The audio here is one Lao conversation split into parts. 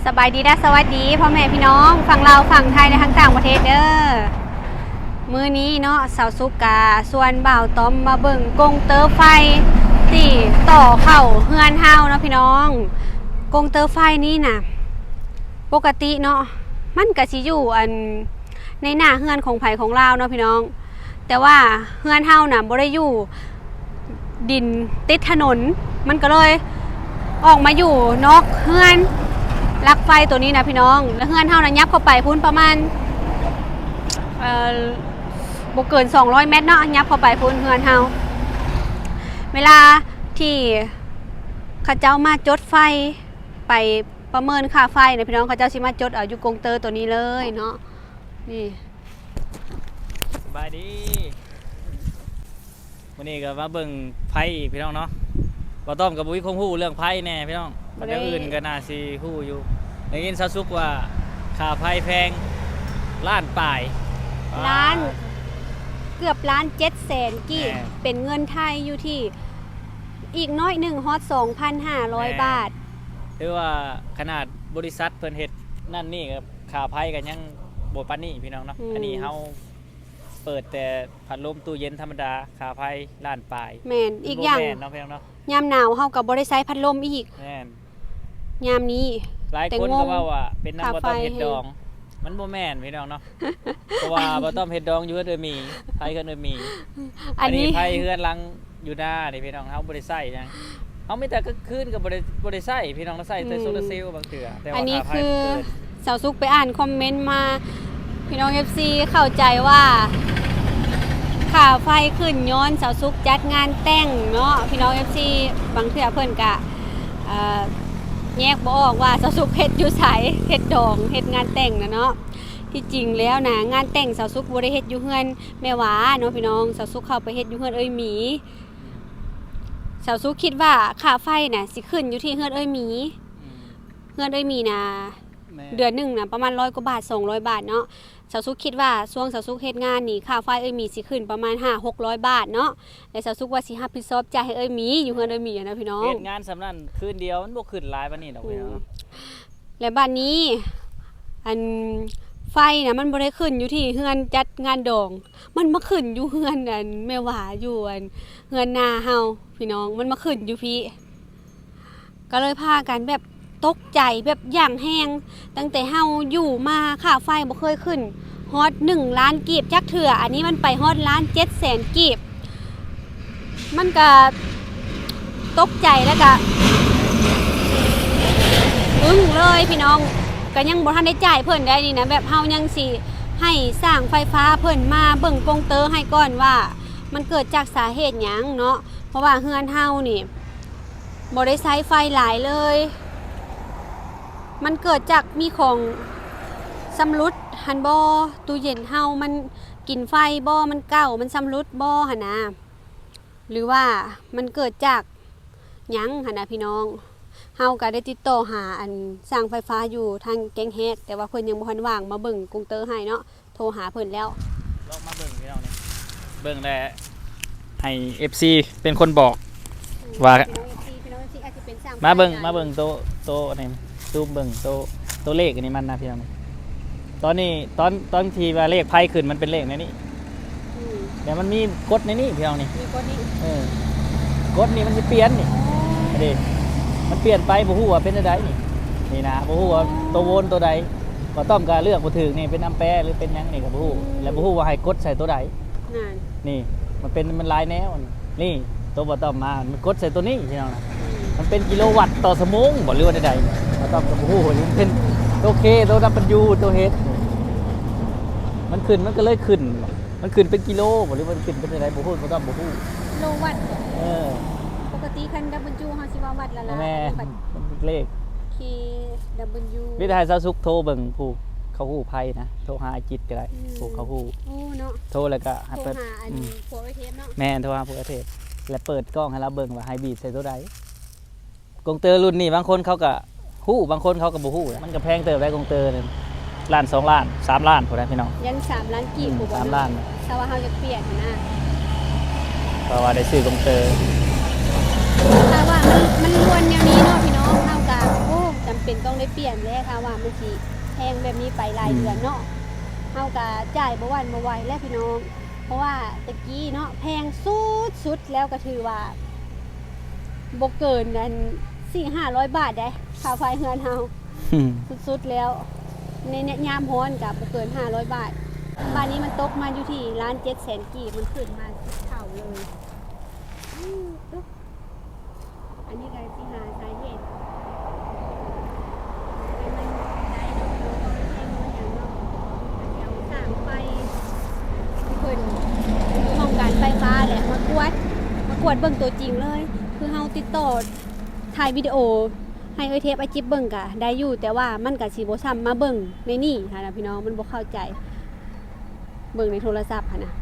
ສະບາຍດີ ແລະ ສະຫວັດດີພໍ່ແມ່ພີ່ນ້ອງຝັ່ງລາວ, ຝັ່ງໄທ ແລະ ທາງຕ່າງປະເທດເດີ້. ມື້ນີ້ເນາະ ສາວສຸກກະຊວນບ່າວຕ້ອມມາເບິ່ງກົງເຕີໄຟທີ່ຕໍ່ເຂົ້າເຮືອນເຮົາເນາະພີ່ນ້ອງ. ກົງເຕີໄຟນີ້ນະ ປົກກະຕິເນາະ ມັນກະຊິຢູ່ອັນ ໃນໜ້າເຮືອນຂອງໃຜຂອງລາວເນາະພີ່ນ້ອງ, ແຕ່ວ່າເຮືອນເຮົານະບໍ່ໄດ້ຢູ່ດິນຕິດຖະໜົນ, ມັນກໍເລີຍອອກມາຢູ່ນອກເຮືອນຫຼັກໄຟໂຕນີ້ນະພີ່ນ້ອງ. ແລ້ວເຮືອນເຮົານະຫຍັບເຂົ້າໄປພຸ້ນປະມານ ເອີ ບໍ່ເກີນສອງຮ້ອຍແມັດເນາະ, ຫຍັບເຂົ້າໄປພຸ້ນເຮືອນເຮົາ. ເວລາທີ່ເຂົາເຈົ້າມາຈົດໄຟ ໄປປະເມີນຄ່າໄຟນະພີ່ນ້ອງ, ເຂົາເຈົ້າຊິມາຈົດເອົາຢູ່ກົງເຕີໂຕນີ້ເລີຍເນາະ. ນີ້ ສະບາຍດີ, ມື້ນີ້ກໍມາເບິ່ງໄຟອີກພີ່ນ້ອງເນາະ. ບ່າວຕ້ອມກໍບໍ່ມີຄວາມຮູ້ເລື່ອງໄຟແດ່ພີ່ນ້ອງ, ແນວອື່ນກໍໜ້າຊິຮູ້ຢູ່. ໄດ້ຍິນສາວສຸກວ່າຄ່າໄຟແພງລ້ານປາຍ, ລ້ານ ເກືອບລ້ານເຈັດແສນກີບ, ແມ່ນ ເປັນເງິນໄທຢູ່ທີ່ອີກໜ້ອຍໜຶ່ງຮອດສອງພັນຫ້າຮ້ອຍບາດ. ຖືວ່າຂະໜາດບໍລິສັດເພິ່ນເຮັດນັ້ນນີ້ ຄ່າໄຟກໍຍັງບໍ່ປານນີ້ພີ່ນ້ອງເນາະ. ອືມ ອັນນີ້ເຮົາເປີດແຕ່ພັດລົມ, ຕູ້ເຢັນທຳມະດາ, ຄ່າໄຟລ້ານປາຍ. ແມ່ນ, ອີກຢ່າງ ມັນບໍ່ແມ່ນເນາະພີ່ນ້ອງເນາະ, ຍາມໜາວເຮົາກໍບໍ່ໄດ້ໃຊ້ພັດລົມອີກ. ແມ່ນ, ຍາມນີ້ ຫຼາຍຄົນກໍເວົ້າວ່າເປັນນຳບ່າວຕ້ອມເຮັດດອງ, ມັນບໍ່ແມ່ນພີ່ນ້ອງເນາະ. ເພາະວ່າບ່າວຕ້ອມເຮັດດອງຢູ່ເຮືອນເອື້ອຍໝີ, ໄຟເຮືອນເອື້ອຍໝີ. ອັນນີ້ ອັນນີ້ໄຟເຮືອນຫຼັງ ຢູ່ນານີ້ພີ່ນ້ອງ, ເຮົາບໍ່ໄດ້ໃຊ້ຫຍັງ, ເຮົາມີແຕ່ກາງຄືນກໍບໍ່ໄດ້ ບໍ່ໄດ້ໃຊ້ພີ່ນ້ອງ, ເຮົາໃຊ້ແຕ່ ອືມ ໂຊລາເຊວບາງເທື່ອ. ແຕ່ວ່າ ອັນນີ້ຄື ຄ່າໄຟມັນເກີນ. ສາວສຸກໄປອ່ານຄອມເມັນມາ ພີ່ນ້ອງ ເອັຟຊີ ເຂົ້າໃຈວ່າຄ່າໄຟຂຶ້ນຍ້ອນສາວສຸກຈັດງານແຕ່ງເນາະ ພີ່ນ້ອງ ເອັຟຊີ. ບາງເທື່ອເພິ່ນກະ ເອີ ແຍກບໍ່ອອກວ່າສາວສຸກເຮັດຢູ່ໃສ, ເຮັດດອງ ເຮັດງານແຕ່ງນະເນາະ. ທີ່ຈິງແລ້ວນະ ງານແຕ່ງສາວສຸກບໍ່ໄດ້ເຮັດຢູ່ເຮືອນ ແມ່ຫວາເນາະພີ່ນ້ອງ, ສາວສຸກເຂົ້າໄປເຮັດຢູ່ເຮືອນເອື້ອຍໝີ. ສາວສຸກຄິດວ່າຄ່າໄຟນະຊິຂຶ້ນຢູ່ທີ່ເຮືອນເອື້ອຍໝີ. ອືມ ເຮືອນເອື້ອຍໝີນະ ແມ່ນ ເດືອນໜຶ່ງນະປະມານຮ້ອຍກວ່າບາດ ສອງຮ້ອຍບາດເນາະ. ສາວສຸກຄິດວ່າຊ່ວງສາວສຸກເຮັດງານນີ້ ຄ່າໄຟເອື້ອຍໝີຊິຂຶ້ນປະມານຫ້າຫົກຮ້ອຍບາດເນາະ, ແລະ ສາວສຸກວ່າຊິຮັບຜິດຊອບຈ່າຍໃຫ້ເອື້ອຍໝີ ຢູ່ເຮືອນເອື້ອຍໝີນະພີ່ນ້ອງ. ເຮັດງານສ່ຳນັ້ນຄືນດຽວ ມັນບໍ່ຂຶ້ນຫຼາຍປານນີ້ດອກ ອືມ ພີ່ນ້ອງ. ແລະບາດນີ້ ອັນ ໄຟນະ ມັນບໍ່ໄດ້ຂຶ້ນຢູ່ທີ່ເຮືອນຈັດງານດອງ, ມັນມາຂຶ້ນຢູ່ເຮືອນ ອັນ ແມ່ຫວາ ຢູ່ ອັນ ເຮືອນນາເຮົາພີ່ນ້ອງ, ມັນມາຂຶ້ນຢູ່ພີ້. ກໍເລີຍພາກັນແບບຕົກໃຈແບບຢ່າງແຮງ, ຕັ້ງແຕ່ເຮົາຢູ່ມາຄ່າໄຟບໍ່ເຄີຍຂຶ້ນຮອດໜຶ່ງລ້ານກີບຈັກເທື່ອ, ອັນນີ້ມັນໄປຮອດລ້ານເຈັດແສນກີບ. ມັນກະຕົກໃຈ ແລ້ວກະອຶ້ງເລີຍພີ່ນ້ອງ, ກະຍັງບໍ່ທັນໄດ້ຈ່າຍເພິ່ນໄດ໋ນີ້ນະ. ແບບເຮົາຍັງຊິໃຫ້ຊ່າງໄຟຟ້າເພິ່ນມາເບິ່ງກົງເຕີໃຫ້ກ່ອນວ່າ ມັນເກີດຈາກສາເຫດຫຍັງເນາະ, ເພາະວ່າເຮືອນເຮົານີ້ບໍ່ໄດ້ໃຊ້ໄຟຫຼາຍເລີຍ. ມັນເກີດຈາກມີຂອງຊຳລຸດຫັ້ນບໍ? ຕູ້ເຢັນເຮົາມັນກິນໄຟບໍ? ມັນເກົ່າ ມັນຊຳລຸດບໍຫັ້ນນະ? ຫຼືວ່າມັນເກີດຈາກຫຍັງຫັ້ນນະພີ່ນ້ອງ. ເຮົາກະໄດ້ຕິດຕໍ່ຫາ ອັນ ຊ່າງໄຟຟ້າຢູ່ທາງແກ້ງແຮດ, ແຕ່ວ່າເພິ່ນຍັງບໍ່ທັນວ່າງມາເບິ່ງກົງເຕີໃຫ້ເນາະ. ໂທຫາເພິ່ນແລ້ວ. ລອງມາເບິ່ງພີ່ນ້ອງນີ້ ເບິ່ງແລ້ວໃຫ້ເອັຟຊີເປັນຄົນບອກວ່າ ພີ່ນ້ອງເອັຟຊີ ພີ່ນ້ອງເອັຟຊີອາດຈະເປັນຊ່າງ ມາເບິ່ງ ໄຟ ມາເບິ່ງໂຕ ໂຕອັນນີ້ ຊູມເບິ່ງໂຕ ໂຕເລກອັນນີ້ມັນນະພີ່ນ້ອງ. ຕອນນີ້ ຕອນ ຕອນທີ່ວ່າເລກໄຟຂຶ້ນມັນເປັນເລກໃນນີ້. ອືມ ແລ້ວມັນມີກົດໃນນີ້ພີ່ນ້ອງນີ້ ມີກົດນີ້. ເອີ ກົດນີ້ມັນຊິປ່ຽນນີ້. ອໍ ເດ້ ມັນປ່ຽນໄປ ບໍ່ຮູ້ວ່າເປັນຈັ່ງໃດນີ້. ນີ້ນະ ບໍ່ຮູ້ວ່າ ອໍ ໂຕໂວນໂຕໃດ. ບ່າວຕ້ອມກໍເລືອກບໍ່ຖືກນີ້ ເປັນອຳແປ ຫຼື ເປັນຫຍັງນີ້ກໍບໍ່ຮູ້. ອືມ ແລະ ບໍ່ຮູ້ວ່າໃຫ້ກົດໃສ່ໂຕໃດ. ນັ້ນ ນີ້ ມັນເປັນ ມັນຫຼາຍແນວ. ນີ້ ໂຕບ່າວຕ້ອມມາ ມັນກົດໃສ່ໂຕນີ້ພີ່ນ້ອງນະ. ອືມ ມັນເປັນກິໂລວັດຕໍ່ຊົ່ວໂມງບໍ ຫຼືວ່າໃດໆ ບ່າວຕ້ອມກໍບໍ່ຮູ້. ມັນເປັນໂຕເຄ ໂຕດັບເບິນຢູ ໂຕເຮັດ ມັນຂຶ້ນ ມັນກໍເລີຍຂຶ້ນ. ມັນຂຶ້ນເປັນກິໂລບໍ ຫຼືວ່າມັນຂຶ້ນເປັນຈັ່ງໃດ ບໍ່ຮູ້ ບໍ່ຕ້ອງ ບໍ່ຮູ້. ກິໂລວັດບໍ? ເອີ ປົກກະຕິຄັນດັບເບິນຢູ ເຮົາຊິວ່າວັດລະລະ. ແມ່ນ ມັນເປັນເລກ ເຄດັບເບິນຢູ. ມີແຕ່ໃຫ້ສາວສຸກໂທເບິ່ງຜູ້ເຂົາຮູ້ໄພນະ, ໂທຫາອ້າຍຈິດກໍໄດ້. ອືມ ຜູ້ເຂົາຮູ້. ໂອ້ ເນາະ ໂທແລ້ວກໍໃຫ້ເປີດ ໂທຫາອັນ ອືມ ພວກອ້າຍເທບເນາະ. ແມ່ນ ໂທຫາພວກອ້າຍເທບ ແລະ ເປີດກ້ອງໃຫ້ລາວເບິ່ງວ່າໃຫ້ບີດໃສ່ໂຕໃດ. ກົງເຕີລຸ້ນນີ້ບາງຄົນເຂົາກໍຮູ້ ບາງຄົນເຂົາກໍບໍ່ຮູ້. ມັນກໍແພງເຕີບໄດ໋ ກົງເຕີນີ້ ລ້ານ ສອງລ້ານ ສາມລ້ານພຸ້ນນະພີ່ນ້ອງ. ຍັງສາມລ້ານກີບ ອືມ ບໍ່ ສາມລ້ານ. ຖ້າວ່າເຮົາຢາກປ່ຽນຫັ້ນນະ ເພາະວ່າໄດ້ຊື້ກົງເຕີ. ຖ້າວ່າມັນ ມັນລວນແນວນີ້ເນາະພີ່ນ້ອງ ເຮົາກໍ ໂອ້ ຈຳເປັນຕ້ອງໄດ້ ປ່ຽນແລ້ວ ຖ້າວ່າມັນຊິແພງແບບນີ້ໄປຫຼາຍເດືອນເນາະ ເຮົາກະຈ່າຍບໍ່ຫວັ່ນບໍ່ໄຫວແລ້ວພີ່ນ້ອງ. ເພາະວ່າແຕ່ກີ້ເນາະ ແພງສຸດໆ ແລ້ວກະຖືວ່າບໍ່ເກີນອັນ ສີ່ຫ້າຮ້ອຍບາດໃດ໋ ຄ່າໄຟເຮືອນເຮົາ ສຸດໆ ແລ້ວ ໃນຍາມຮ້ອນກະບໍ່ເກີນຫ້າຮ້ອຍບາດ. ບາດນີ້ມັນຕົກມາຢູ່ທີ່ລ້ານເຈັດແສນກີບ ມັນຂຶ້ນມາສິບເທົ່າເລີຍ. ອັນນີ້ກໍຊິຫາສາເຫດໃຫ້ມັນໄດ້ເນາະ ເພາະວ່າແພງເນາະ ຫຍັງເນາະ ກໍຊິເອົາຊ່າງໄຟ ເພິ່ນຫ້ອງການໄຟຟ້າແຫຼະ ມາກວດ ມາກວດເບິ່ງຕົວຈິງເລີຍ. ຄືເຮົາຕິດຕໍ່ຖ່າຍວິດີໂອໃຫ້ເອື້ອຍເທບ ອ້າຍຈິບເບິ່ງກະໄດ້ຢູ່ ແຕ່ວ່າມັນກະຊິບໍ່ຊ່ຳມາເບິ່ງໃນນີ້ຫັ້ນນະພີ່ນ້ອງ ມັນບໍ່ເຂົ້າໃຈ. ເບິ່ງໃນໂທລະສັບຫັ້ນນະ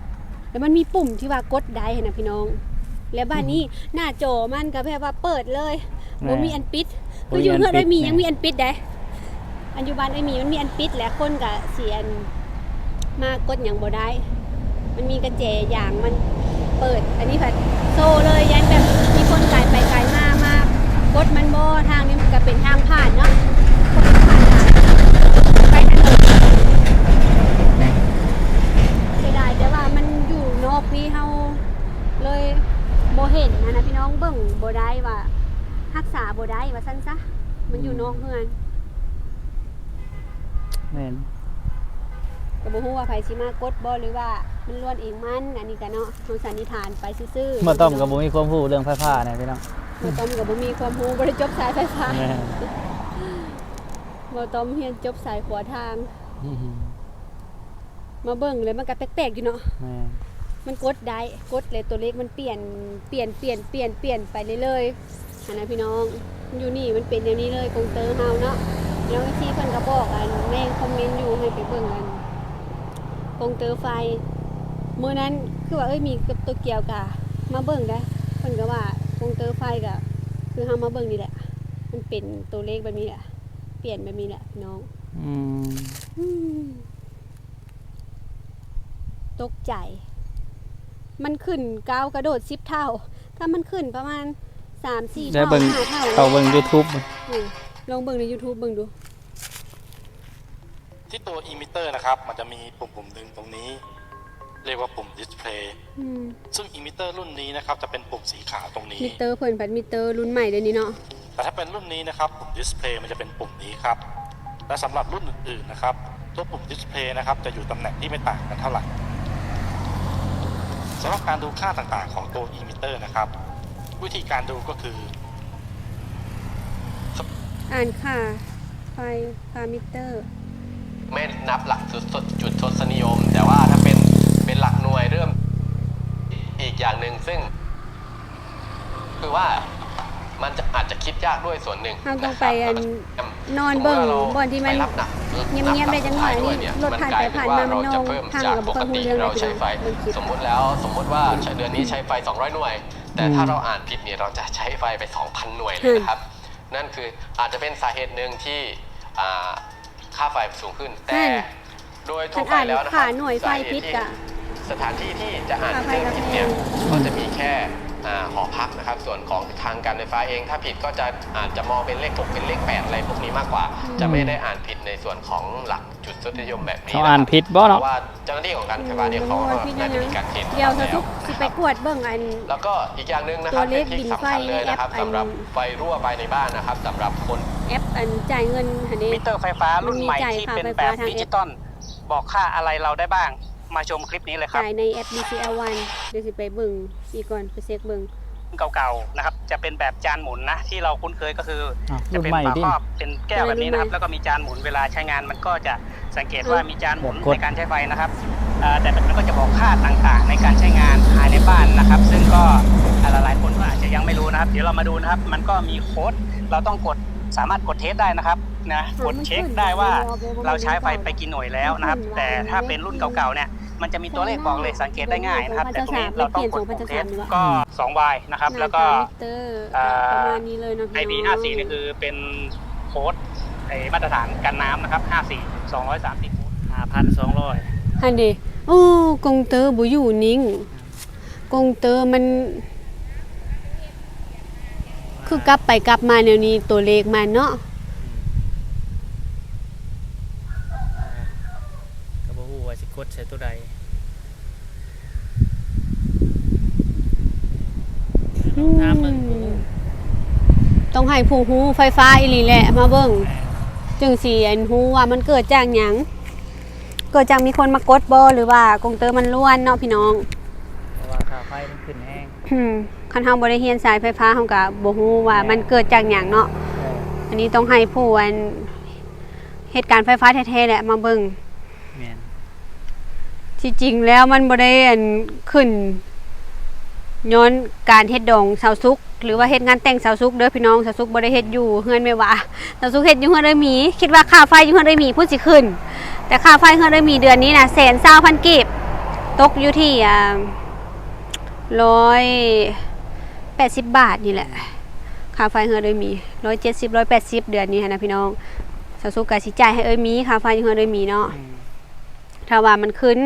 ແລ້ວມັນມີປຸ່ມທີ່ວ່າກົດໄດ້ຫັ້ນນະພີ່ນ້ອງ ແລ້ວບາດນີ້ໜ້າຈໍມັນກໍແບບວ່າເປີດເລີຍ ບໍ່ມີອັນປິດ. ຄືຢູ່ເຮືອນອ້າຍມີຍັງມີອັນປິດໃດ໋ ອັນຢູ່ບ້ານອ້າຍມີມັນມີອັນປິດ ແລະຄົນກໍຊິອັນມາກົດຫຍັງບໍ່ໄດ້ ມັນມີກະແຈຢາງມັນເປີດ. ອັນນີ້ພັດໂຊເລີຍ ຢ້ານແບບມີຄົນກາຍໄປກາຍມາ ມາກົດມັນບໍ່. ທາງນີ້ມັນກໍເປັນທາງຜ່ານເນາະ ຄົນຜ່ານຫຼາຍ ໄປທາງເດີນ ເສຍດາຍແຕ່ວ່າມັນຢູ່ນອກນີ້ ເຮົາເລີຍບໍ່ເຫັນຫັ້ນນະພີ່ນ້ອງ ເບິ່ງບໍ່ໄດ້ວ່າ ຮັກສາບໍ່ໄດ້ວ່າຊັ້ນຊະ ມັນຢູ່ນອກເຮືອນ. ແມ່ນ ກໍບໍ່ຮູ້ວ່າໃຜຊິມາກົດບໍ່ ຫຼືວ່າມັນລ້ວນເອງມັນ ອັນນີ້ກະເນາະ ເຮົາສັນນິຖານໄປຊື່ໆ. ບໍ່ຕ້ອມກໍບໍ່ມີຄວາມຮູ້ເລື່ອງໄຟຟ້ານະພີ່ນ້ອງ ບໍ່ຕ້ອມກໍບໍ່ມີຄວາມຮູ້ ບໍ່ໄດ້ຈົບສາຍໄຟຟ້າ. ແມ່ນ ບໍ່ຕ້ອມຮຽນຈົບສາຍຂົວທາງ ມາເບິ່ງແລ້ວມັນກໍແປກໆຢູ່ເນາະ. ແມ່ນ ມັນກົດໄດ້ ກົດແລ້ວຕົວເລກມັນປ່ຽນ ປ່ຽນ ປ່ຽນ ປ່ຽນ ປ່ຽນໄປເລື້ອຍໆ ຫັ້ນນະພີ່ນ້ອງ. ຢູ່ນີ້ມັນເປັນແນວນີ້ເລີຍ ກົງເຕີເຮົາເນາະ. ພີ່ນ້ອງເອັຟຊີເພິ່ນກໍບອກອັນໃນຄອມເມັນຢູ່ ໃຫ້ໄປເບິ່ງອັນກົງເຕີໄຟ. ມື້ນັ້ນຄືວ່າ ເອີຍ ມີກັບໂຕກຽວກະມາເບິ່ງໄດ໋ ເພິ່ນກໍວ່າກົງເຕີໄຟກໍຄືເຮົາມາເບິ່ງນີ້ແຫຼະ ມັນເປັນຕົວເລກແບບນີ້ແຫຼະ ປ່ຽນແບບນີ້ແຫຼະພີ່ນ້ອງ. ອືມ ອືມ ຕົກໃຈ ມັນຂຶ້ນກ້າວກະໂດດສິບເທົ່າ ຖ້າມັນຂຶ້ນປະມານສາມສີ່ເທົ່າ ຫ້າເທົ່າ ເຂົ້າເບິ່ງຢູທູບ ອືມ ລອງເບິ່ງໃນຢູທູບເບິ່ງດູ. ที่ตัวอีมิเตอร์นะครับ มันจะมีปุ่มๆ หนึ่งตรงนี้ เรียกว่าปุ่มดิสเพลย์ อืม ซึ่งอีมิเตอร์รุ่นนี้นะครับ จะเป็นปุ่มสีขาวตรงนี้ ມິເຕີເພິ່ນພັດມິເຕີລຸ້ນໃໝ່ເດນີ້ເນາະ. แต่ถ้าเป็นรุ่นนี้นะครับ ปุ่มดิสเพลย์มันจะเป็นปุ่มนี้ครับ และสำหรับรุ่นอื่นๆ นะครับ ตัวปุ่มดิสเพลย์นะครับ จะอยู่ตำแหน่งที่ไม่ต่างกันเท่าไหร่ สำหรับการดูค่าต่างๆ ของตัวอีมิเตอร์นะครับ วิธีการดูก็คือ ອ່ານຄ່າໄຟ ຄ່າມິເຕີ ไม่นับหลักจุดทศ- จุดทศนิยม แต่ว่าถ้าเป็น เป็นหลักหน่วยเริ่มอีกอย่างหนึ่ง ซึ่ง คือว่ามันจะ อาจจะคิดยากด้วยส่วนหนึ่ง ເຮົາຕ້ອງໄປ ນະ ອັນ ນອນເບິ່ງບ່ອນທີ່ມັນງຽບໆໄດ້ຈັກໜ້ອຍ ອັນນີ້ລົດຜ່ານໄປຜ່ານມາມັນນອງພັງ ເຮົາບໍ່ຄ່ອຍຮູ້ເລື່ອງເລີຍພີ່ນ້ອງເບິ່ງຄລິບ. สมมุติแล้ว สมมุติว่าเดือนนี้ใช้ไฟสองร้อยหน่วย แต่ถ้าเราอ่านผิดเนี่ย เราจะใช้ไฟไปสองพันหน่วยเลยนะครับ นั่นคืออาจจะเป็นสาเหตุหนึ่งที่ อ่า ค่าไฟสูงขึ้น แต่ โดยทั่วไปแล้วนะครับ สถานที่ที่จะอ่านมิเตอร์ผิดเนี่ย ก็จะมีแค่ อ่า หอพักนะครับ ส่วนของทางการไฟฟ้าเอง ถ้าผิดก็จะ อาจจะมองเป็นเลขหก เป็นเลขแปด อะไรพวกนี้มากกว่า จะไม่ได้อ่านผิดในส่วนของหลักจุดทศนิยมแบบนี้นะครับ เขาอ่านผิดบ่เนาะ เพราะว่าเจ้าหน้าที่ของการไฟฟ้าเนี่ย เขาก็น่าจะมีการเทรนมาแล้วนะครับ แล้วก็อีกอย่างหนึ่งนะครับ เป็นที่สำคัญเลยนะครับ สำหรับไฟรั่วภายในบ้านนะครับ สำหรับคน ແອັບອັນຈ່າຍເງິນຫັ້ນເດ້ ມິເຕີໄຟຟ້າລຸ້ນໃໝ່ທີ່ເປັນແບບດິຈິຕອນ ບອກຄ່າອາໄລເຮົາໄດ້ບ້າງ ມາຊົມຄລິບນີ້ເລີຍຄັບ ຈ່າຍໃນແອັບ ດີຊີແອລວັນ ດຽວຊິໄປເບິ່ງອີກກ່ອນ ໄປເຊັກເບິ່ງ ເກົ່າໆ ນະຄັບ ຈະເປັນແບບຈານໝູນນະ ທີ່ເຮົາຄຸ້ນເຄີຍກໍຄື ອ່າ ຈະເປັນຝາຄອບເປັນແກ້ວແບບນີ້ນະຄັບ ລຸ້ນໃໝ່ເດ້ ແລ້ວກໍມີຈານໝູນ ເວລາໃຊ້ງານມັນກໍຈະສັງເກດວ່າມີຈານໝູນໃນການໃຊ້ໄຟນະຄັບ ເອີ ແຕ່ມັນກໍຈະບອກຄ່າຕ່າງໆ ໃນການໃຊ້ງານພາຍໃນບ້ານນະຄັບ ຊຶ່ງກໍ ອ່າ ຫຼາຍໆຄົນກໍອາດຈະຍັງໄມ່ຮູ້ນະຄັບ ດຽວເຮົາມາດູນະຄັບ ມັນກໍມີໂຄດ ເຮົາຕ້ອງກົດ ສາມາດກົດເທສໄດ້ນະຄັບ ນະ ກົດເຊັກໄດ້ວ່າເຮົາໃຊ້ໄຟໄປກີ່ໜ່ວຍແລ້ວນະຄັບ ແຕ່ຖ້າເປັນລຸ້ນເກົ່າໆ ເນີ້ຍ ມັນຈະມີຕົວເລກບອກເລີຍ ສັງເກດໄດ້ງ່າຍນະຄັບ ແຕ່ຕົງນີ້ເຮົາຕ້ອງກົດປຸ່ມເທສ ກໍສອງວາຍນະຄັບ ແລ້ວກໍ ອ່າ ໄອພີຫ້າສີ່ນີ້ຄືເປັນໂຄດ ໄອ້ມາດຕະຖານກັນນ້ຳນະຄັບ ຫ້າສີ່ ສອງຮ້ອຍສາມສິບໂວລ ຫ້າພັນສອງຮ້ອຍ ຫັ້ນເດ້. ໂອ້ ກົງເຕີບໍ່ຢູ່ນິ່ງ ກົງເຕີມັນ ຄືກັບໄປກັບມາແນວນີ້ ຕົວເລກມັນເນາະ. ກົດໃສ່ໂຕໃດ? ອືມ ຖາມເບິ່ງຜູ້ຮູ້ ຕ້ອງໃຫ້ຜູ້ຮູ້ໄຟຟ້າອີ່ຫຼີແຫຼະມາເບິ່ງ ແມ່ນ ຈຶ່ງຊິອັນຮູ້ວ່າມັນເກີດຈາກຫຍັງ ເກີດຈາກມີຄົນມາກົດບໍ່ ຫຼືວ່າກົງເຕີມັນລ້ວນເນາະພີ່ນ້ອງ ເພາະວ່າຄ່າໄຟມັນຂຶ້ນແຮງ. ອືມ ຄັນເຮົາບໍ່ໄດ້ຮຽນສາຍໄຟຟ້າ ເຮົາກໍບໍ່ຮູ້ວ່າ ແມ່ນ ມັນເກີດຈາກຫຍັງເນາະ. ເອີ ອັນນີ້ຕ້ອງໃຫ້ຜູ້ອັນເຮັດການໄຟຟ້າແທ້ໆແຫຼະມາເບິ່ງ. ແມ່ນ ທີ່ຈິງແລ້ວມັນບໍ່ໄດ້ອັນຂຶ້ນຍ້ອນການເຮັດດອງສາວສຸກ ຫຼືວ່າເຮັດງານແຕ່ງສາວສຸກເດີພີ່ນ້ອງ. ສາວສຸກບໍ່ໄດ້ເຮັດຢູ່ເຮືອນແມ່ຫວາ ສາວສຸກເຮັດຢູ່ເຮືອນເອື້ອຍໝີ. ຄິດວ່າຄ່າໄຟຢູ່ເຮືອນເອື້ອຍໝີພຸ້ນຊິຂຶ້ນ ແຕ່ຄ່າໄຟເຮືອນເອື້ອຍໝີເດືອນນີ້ນະ ແສນຊາວພັນກີບ ຕົກຢູ່ທີ່ ອ່າ ຮ້ອຍແປດສິບບາດນີ້ແຫຼະ ຄ່າໄຟເຮືອນເອື້ອຍໝີ ຮ້ອຍເຈັດສິບ ຮ້ອຍແປດສິບ ເດືອນນີ້ຫັ້ນນະພີ່ນ້ອງ. ສາວສຸກກໍຊິຈ່າຍໃຫ້ເອື້ອຍໝີ ຄ່າໄຟເຮືອນເອື້ອຍໝີເນາະ. ອືມ ຖ້າວ່າມັນຂຶ້ນ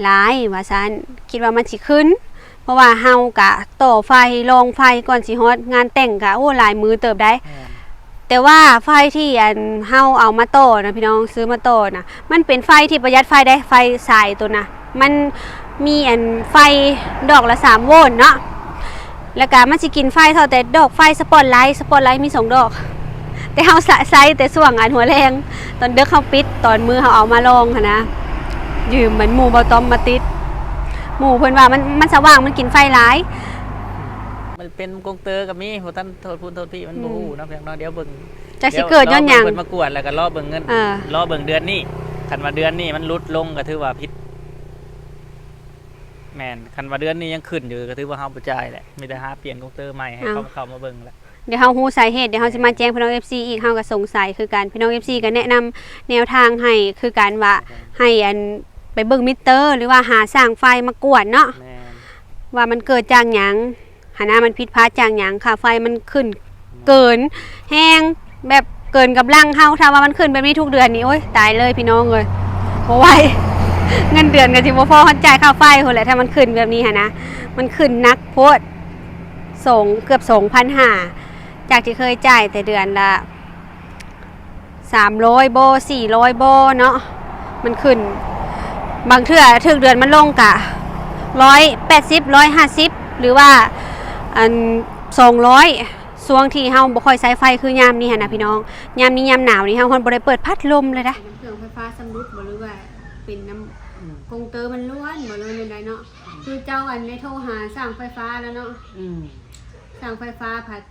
ຫຼາຍວ່າຊັ້ນ ຄິດວ່າມັນຊິຂຶ້ນ ເພາະວ່າເຮົາກະຕໍ່ໄຟ ລອງໄຟ ກ່ອນຊິຮອດງານແຕ່ງກະ ໂອ້ ຫຼາຍມື້ເຕີບໄດ໋. ແມ່ນ ແຕ່ວ່າໄຟທີ່ອັນເຮົາເອົາມາຕໍ່ນະພີ່ນ້ອງ ຊື້ມາຕໍ່ນະ ມັນເປັນໄຟທີ່ປະຢັດໄຟໄດ໋ ໄຟສາຍໂຕນະ ມັນມີອັນໄຟດອກລະສາມໂວນເນາະ ແລ້ວກະມັນຊິກິນໄຟເທົ່າແຕ່ດອກໄຟສະປອດໄລ ສະປອດໄລມີສອງດອກ ແຕ່ເຮົາໃຊ້ແຕ່ຊ່ວງອັນຫົວແລງ ຕອນເດິກເຮົາປິດ ຕອນມື້ເຮົາເອົາມາລອງຫັ້ນນະ ຢືມມັນໝູ່ເບົາຕ້ອມມາຕິດ ໝູ່ເພິ່ນວ່າມັນ ມັນສະຫວ່າງ ມັນກິນໄຟຫຼາຍ. ມັນເປັນກົງເຕີກໍມີ ບໍ່ທັນໂທດພຸ້ນໂທດພີ້ ມັນ ອືມ ບໍ່ຮູ້ເນາະ ພຽງເນາະ. ດຽວເບິ່ງ ຈັກຊິເກີດຍ້ອນຫຍັງ ດຽວລໍເບິ່ງເພິ່ນມາກວດ ແລ້ວກໍລໍເບິ່ງເງິນ ເອີ ລໍເບິ່ງເດືອນນີ້. ຄັນວ່າເດືອນນີ້ມັນຫຼຸດລົງກໍຖືວ່າຜິດ. ແມ່ນ ຄັນວ່າເດືອນນີ້ຍັງຂຶ້ນຢູ່ ກໍຖືວ່າເຮົາບໍ່ຈ່າຍແຫຼະ ມີແຕ່ຫາປ່ຽນກົງເຕີໃໝ່ໃຫ້ເຂົາເຂົ້າມາເບິ່ງແຫຼະ. ດຽວເຮົາຮູ້ສາເຫດ ດຽວເຮົາຊິມາແຈ້ງພີ່ນ້ອງເອັຟຊີອີກ ເຮົາກໍສົງໄສຄືກັນ. ພີ່ນ້ອງເອັຟຊີກໍແນະນຳແນວທາງໃຫ້ຄືກັນວ່າ ໃຫ້ອັນໄປເບິ່ງມິເຕີ ຫຼືວ່າຫາຊ່າງໄຟມາກວດເນາະ ແມ່ນ ວ່າມັນເກີດຈາກຫຍັງຫັ້ນນະ ມັນຜິດພາດຈາກຫຍັງ ຄ່າໄຟມັນຂຶ້ນເກີນແຮງ ແບບເກີນກຳລັງເຮົາ. ຖ້າວ່າມັນຂຶ້ນແບບນີ້ທຸກເດືອນນີ້ ໂອ້ຍ ຕາຍເລີຍພີ່ນ້ອງເອີຍ ບໍ່ໄຫວ ເງິນເດືອນກໍຊິບໍ່ພໍຮອດຈ່າຍຄ່າໄຟພຸ້ນແຫຼະ ຖ້າມັນຂຶ້ນແບບນີ້ຫັ້ນນະ. ມັນຂຶ້ນໜັກໂພດ ສອງ ເກືອບສອງພັນຫ້າ ຈາກທີ່ເຄີຍຈ່າຍແຕ່ເດືອນລະສາມຮ້ອຍບໍ ສີ່ຮ້ອຍບໍເນາະ ມັນຂຶ້ນ ບາງເທື່ອຖືກເດືອນມັນລົງກະຮ້ອຍແປດສິບ ຮ້ອຍຫ້າສິບ ຫຼືວ່າອັນສອງຮ້ອຍ ຊ່ວງທີ່ເຮົາບໍ່ຄ່ອຍໃຊ້ໄຟຄືຍາມນີ້ຫັ້ນນະພີ່ນ້ອງ. ຍາມນີ້ຍາມໜາວນີ້ເຮົາຮອດບໍ່ໄດ້ເປີດພັດລົມເລີຍນະ. ເຄື່ອງໄຟຟ້າຊຳລຸດບໍ ຫຼືວ່າເປັນນຳ ອືມ ກົງເຕີມັນລ້ວນບໍ ຫຼືວ່າແນວໃດເນາະ. ອືມ ຄືເຈົ້າອັນໄດ້ໂທຫາຊ່າງໄຟຟ້າແລ້ວເນາະ. ອືມ ຊ່າງໄຟຟ້າພັດ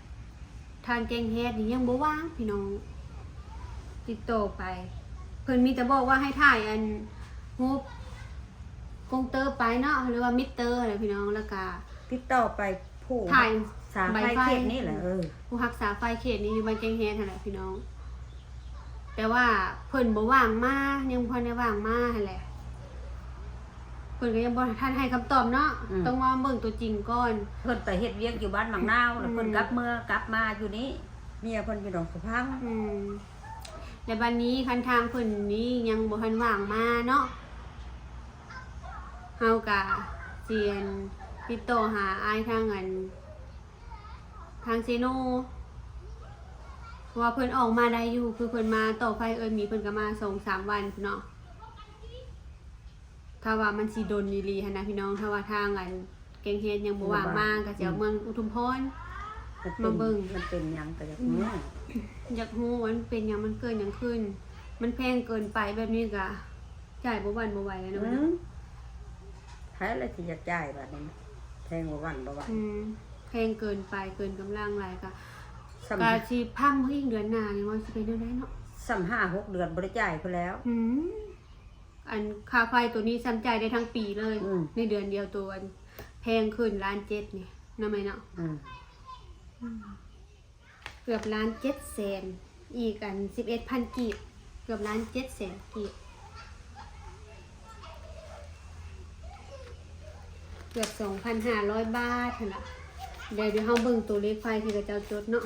ທາງແກ້ງແຮດນີ້ຍັງບໍ່ວ່າງພີ່ນ້ອງ ຕິດຕໍ່ໄປ ເພິ່ນມີແຕ່ບອກວ່າໃຫ້ຖ່າຍອັນຮູບກົງເຕີໄປເນາະ ຫຼືວ່າມິເຕີຫັ້ນແຫຼະພີ່ນ້ອງ ແລ້ວກະຕິດຕໍ່ໄປຜູ້ຮັກສາໄຟເຂດນີ້ແຫຼະ ເອີ ຜູ້ຮັກສາໄຟເຂດນີ້ຢູ່ບ້ານແກ້ງແຮດຫັ້ນແຫຼະພີ່ນ້ອງ. ແຕ່ວ່າເພິ່ນບໍ່ວ່າງມາ ຍັງບໍ່ທັນໄດ້ວ່າງມາຫັ້ນແຫຼະ ເພິ່ນກໍຍັງບໍ່ທັນໃຫ້ຄຳຕອບເນາະ. ອືມ ຕ້ອງມາເບິ່ງຕົວຈິງກ່ອນ ເພິ່ນໄປເຮັດວຽກຢູ່ບ້ານໝາກນາວ ແລ້ວເພິ່ນ ອືມ ກັບເມືອກັບມາຢູ່ນີ້ ເມຍເພິ່ນຢູ່ໜອງສະພັງ. ອືມ ແລະບັດນີ້ຄັນທາງເພິ່ນນີ້ຍັງບໍ່ທັນວ່າງມາເນາະ ເຮົາກະຊິອັນຕິດຕໍ່ຫາອ້າຍທາງອັນ ທາງເຊໂນ ເພາະວ່າເພິ່ນອອກມາໄດ້ຢູ່ ຄືເພິ່ນມາຕໍ່ໄຟເອື້ອຍໝີ ເພິ່ນກໍມາສອງສາມວັນພຸ້ນເນາະ. ຖ້າວ່າມັນຊິດົນອີ່ຫຼີຫັ້ນນະພີ່ນ້ອງ ຖ້າວ່າທາງອັນແກ້ງແຮດຍັງບໍ່ວ່າງມາ ກໍຊິເອົາເມືອງອຸທຸມພອນມາເບິ່ງ. ມັນເປັນຫຍັງກໍຢາກຮູ້ ອືມ ຢາກຮູ້ວ່າມັນເປັນຫຍັງ ມັນເກີດຫຍັງຂຶ້ນ ມັນແພງເກີນໄປ ແບບນີ້ກໍ ຈ່າຍບໍ່ຫວັ່ນບໍ່ໄຫວແລ້ວເນາະ. ອືມ ໃຜລະຊິຢາກຈ່າຍບາດນີ້ ແພງບໍ່ຫວັ່ນບໍ່ໄຫວ. ອືມ ແພງເກີນໄປ ເກີນກຳລັງຫຼາຍ ກະ ກະຊິພັງເບິ່ງອີກເດືອນໜ້ານີ້ວ່າຊິເປັນແນວໃດເນາະ. ສ່ຳຫ້າຫົກເດືອນບໍ່ໄດ້ຈ່າຍພຸ້ນແລ້ວ. ອືມ ອັນຄ່າໄຟໂຕນີ້ສ່ຳຈ່າຍໄດ້ທັງປີເລີຍ. ອືມ ໃນເດືອນດຽວໂຕອັນແພງຂຶ້ນລ້ານເຈັດນີ້ເນາະ ແມ່ເນາະ. ອືມ ອືມ ເກືອບລ້ານເຈັດແສນ ອີກອັນສິບເອັດພັນກີບ ເກືອບລ້ານເຈັດແສນກີບ ເກືອບສອງພັນຫ້າຮ້ອຍບາດຫັ້ນລະ. ດຽວ ດຽວເຮົາເບິ່ງໂຕເລກໄຟທີ່ເຂົາເຈົ້າຈົດເນາະ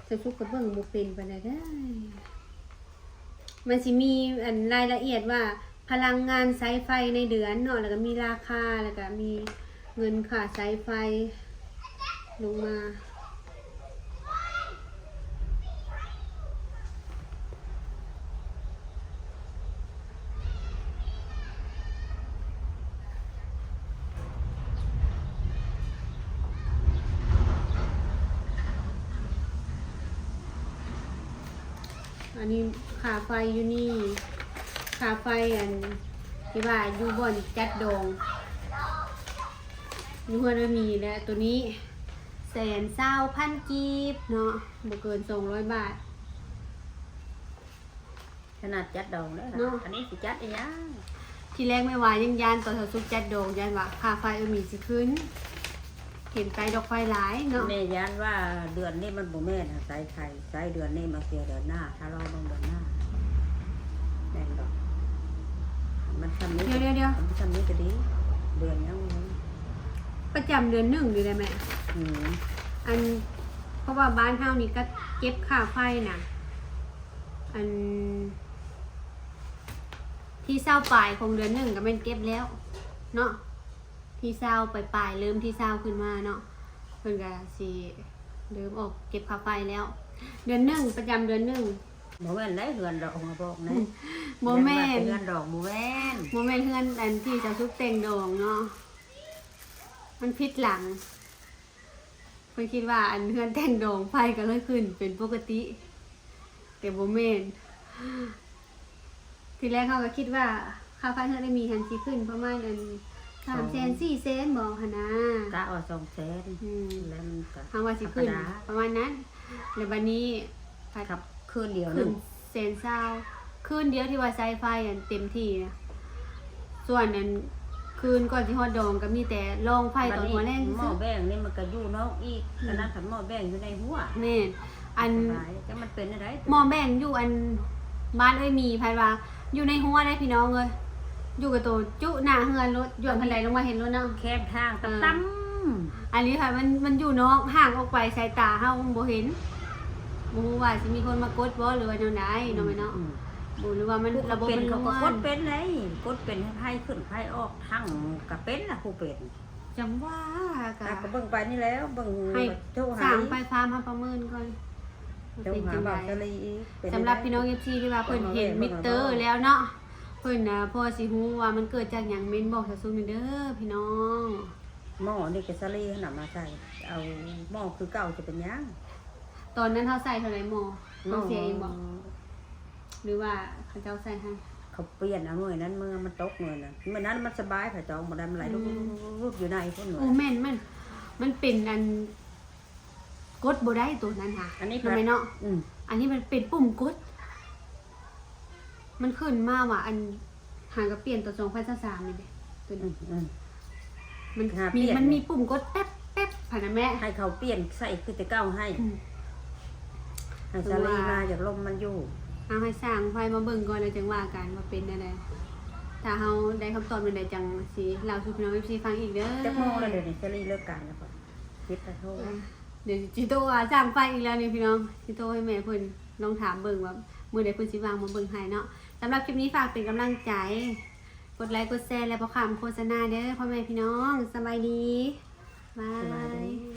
ສາວສຸກກໍເບິ່ງບໍ່ເປັນປານໃດເດີ້. ມັນຊິມີອັນລາຍລະອຽດວ່າພະລັງງານໃຊ້ໄຟໃນເດືອນເນາະ ແລ້ວກໍມີລາຄາ ແລ້ວກໍມີເງິນຄ່າໃຊ້ໄຟລົງມາ. ອັນນີ້ຄ່າໄຟຢູ່ນີ້ ຄ່າໄຟອັນທີ່ວ່າຢູ່ບ່ອນຈັດດອງ ຢູ່ເຮືອນເອື້ອຍໝີ ແລະ ໂຕນີ້ແສນຊາວພັນກີບເນາະ ບໍ່ເກີນສອງຮ້ອຍບາດ. ຂະໜາດຈັດດອງເດີ ເນາະ ອັນນີ້ຊິຈັດອີ່ຫຍັງ? ທີແລກແມ່ວ່າຍັງຢ້ານຕອນເຮົາສຸກຈັດດອງ ຢ້ານວ່າຄ່າໄຟເອື້ອຍໝີຊິຂຶ້ນ ເຫັນໄຟດອກໄຟຫຼາຍເນາະ. ແມ່ຢ້ານວ່າເດືອນນີ້ມັນບໍ່ແມ່ນ ໃຊ້ໄຟ ໃຊ້ເດືອນນີ້ມາເສຍເດືອນໜ້າ ຖ້າລໍເບິ່ງເດືອນໜ້າ ແມ່ນບໍ່? ມັນຊ່ຳນີ້ ດຽວໆໆ ມັນຊ່ຳນີ້ກໍດີ ເດືອນຫຍັງ? ປະຈຳເດືອນໜຶ່ງນີ້ແຫຼະແມ່. ອືມ ອັນ ເພາະວ່າບ້ານເຮົານີ້ກໍເກັບຄ່າໄຟນະ ອັນ ທີຊາວປາຍຂອງເດືອນໜຶ່ງກໍແມ່ນເກັບແລ້ວເນາະ ທີຊາວປາຍໆ ເລີ່ມທີຊາວຂຶ້ນມາເນາະ ເພິ່ນກໍຊິເລີ່ມອອກເກັບຄ່າໄຟແລ້ວ ເດືອນໜຶ່ງ ປະຈຳເດືອນໜຶ່ງ. ບໍ່ແມ່ນໄດ ເຮືອນດອງ ບອກແນ່. ບໍ່ແມ່ນ ເຮືອນດອງ ບໍ່ແມ່ນ ບໍ່ແມ່ນເຮືອນອັນທີ່ສາວສຸກແຕ່ງດອງເນາະ ມັນຜິດຫຼັງ. ເພິ່ນຄິດວ່າອັນເຮືອນແຕ່ງດອງໄຟກໍເລີຍຂຶ້ນເປັນປົກກະຕິ ແຕ່ບໍ່ແມ່ນ. ທີແລກເຮົາກໍຄິດວ່າຄ່າໄຟເຮືອນເອື້ອຍໝີຫັ້ນຊິຂຶ້ນປະມານອັນສາມແສນ ສອງ ສີ່ແສນບໍ່ຫັ້ນນາ ກະວ່າສອງແສນ ອືມ ແລ້ວມັນກໍ ເຮົາວ່າຊິຂຶ້ນ ທຳມະດາ ປະມານນັ້ນ ແລ້ວບັດນີ້ພັດ ຄັບ ຄືນດຽວໜຶ່ງ ຂຶ້ນແສນຊາວ ຄືນດຽວທີ່ວ່າໃຊ້ໄຟອັນເຕັມທີ່ນະ ສ່ວນອັນຄືນກ່ອນຊິຮອດດອງກໍມີແຕ່ລອງໄຟຕອນຫົວແລງຊື່ໆ. ໝໍ້ແບງນີ້ມັນກໍຢູ່ນອກອີກ ອືມ ອັນນັ້ນພັດໝໍ້ແບງຢູ່ໃນຮົ້ວ. ແມ່ນ ອັນ ສະບາຍ ຈັກມັນເປັນແນວໃດ ໝໍ້ແບງຢູ່ອັນບ້ານເອື້ອຍໝີ ພັດວ່າຢູ່ໃນຮົ້ວໄດ໋ພີ່ນ້ອງເອີຍ ຢູ່ກັບໂຕຈຸໜ້າເຮືອນໂລດ ຢວນຄັນໄດລົງມາເຫັນໂລດເນາະ ແຄມທາງ ເອີ ຕ່ຳໆ. ອັນນີ້ພັດມັນ ມັນຢູ່ນອກ ຫ່າງອອກໄປສາຍຕາເຮົາບໍ່ເຫັນ ບໍ່ຮູ້ວ່າຊິມີຄົນມາກົດບໍ່ ຫຼືວ່າແນວໃດເນາະ ອືມ ແມ່ເນາະ ອືມ ບໍ່ ຫຼືວ່າມັນລະບົບມັນ ເຂົາກໍກົດເປັນໄດ໋ ກົດເປັນໃຫ້ໄຟຂຶ້ນໄຟອອກ ທັງກໍເປັນລະຜູ້ເປັນ. ຈັ່ງວ່າ ກໍ ກໍເບິ່ງໄປນີ້ແຫຼະ ເບິ່ງ ໃຫ້ ໂທຫາຊ່າງໄຟຟ້າມາປະເມີນກ່ອນ ໂທຫາເວົ້າສາລີອີກ. ສຳລັບພີ່ນ້ອງເອັຟຊີທີ່ວ່າເພິ່ນເຫັນມິເຕີແລ້ວເນາະ ເພິ່ນນະພໍຊິຮູ້ວ່າມັນເກີດຈາກຫຍັງ ເມັນບອກຊາວສຸກແດ່ເດີພີ່ນ້ອງ. ໝໍ້ນີ້ກໍສາລີຫັ້ນນະມາໃສ່ ເອົາໝໍ້ຄືເກົ່າຈະເປັນຫຍັງ? ຕອນນັ້ນເຮົາໃສ່ເທົ່າໃດໝໍ້? ເຮົາເສຍເອງບໍ່ ຫຼືວ່າເຂົາເຈົ້າໃສ່ໃຫ້? ເຂົາປ່ຽນເອົາໜ່ວຍນັ້ນເມື່ອມັນຕົກໜ່ວຍນັ້ນ ມື້ນັ້ນມັນສະບາຍ ເຂົາຈອງບໍ່ໄດ້ ມັນໄຫຼ ອືມ ລຸບໆໆຢູ່ໃນພຸ້ນ. ໂອ້ ແມ່ນ ມັນ ມັນເປັນອັນ ກົດບໍ່ໄດ້ໂຕນັ້ນຫາ ອັນນີ້ ແມ່ນເນາະ ອືມ ອັນນີ້ມັນເປັນປຸ່ມກົດ ມັນຂຶ້ນມາວ່າອັນ ຫາກໍປ່ຽນຕອນສອງພັນຊາວສາມນີ້ເດ້ ໂຕນີ້ ອືມ ອືມ ມັນ ຫາ ມີ ປ່ຽນ ມັນມີປຸ່ມກົດແປັບໆຫັ້ນນະແມ່ ໃຫ້ເຂົາປ່ຽນໃສ່ຄືແຕ່ເກົ່າໃຫ້ ອືມ ໃຫ້ສາລີມາຢາກລົມມັນຢູ່. ເອົາໃຫ້ຊ່າງໄຟມາເບິ່ງກ່ອນ ແລ້ວຈັ່ງວ່າກັນວ່າເປັນແນວໃດ ຖ້າເຮົາໄດ້ຄຳຕອບແນວໃດ ຈັ່ງຊິເລົ່າສູ່ພີ່ນ້ອງເອັຟຊີຟັງອີກເດີ. ຈັກໂມງແລ້ວດຽວນີ້ ສາລີເລີກການແລ້ວບໍ່? ເຈັດແລ້ວໂທ ອ່າ ດຽວຊິໂທຫາຊ່າງໄຟອີກແລ້ວນີ້ພີ່ນ້ອງ ຊິໂທໃຫ້ແມ່ເພິ່ນລອງຖາມເບິ່ງວ່າມື້ໃດເພິ່ນຊິວ່າງມາເບິ່ງໃຫ້ເນາະ. ສຳລັບຄລິບນີ້ຝາກເປັນກຳລັງໃຈ ກົດໄລກົດແຊ ແລະ ບໍ່ຂ້າມໂຄສະນາເດີພໍ່ແມ່ພີ່ນ້ອງ. ສະບາຍດີ ບາຍ.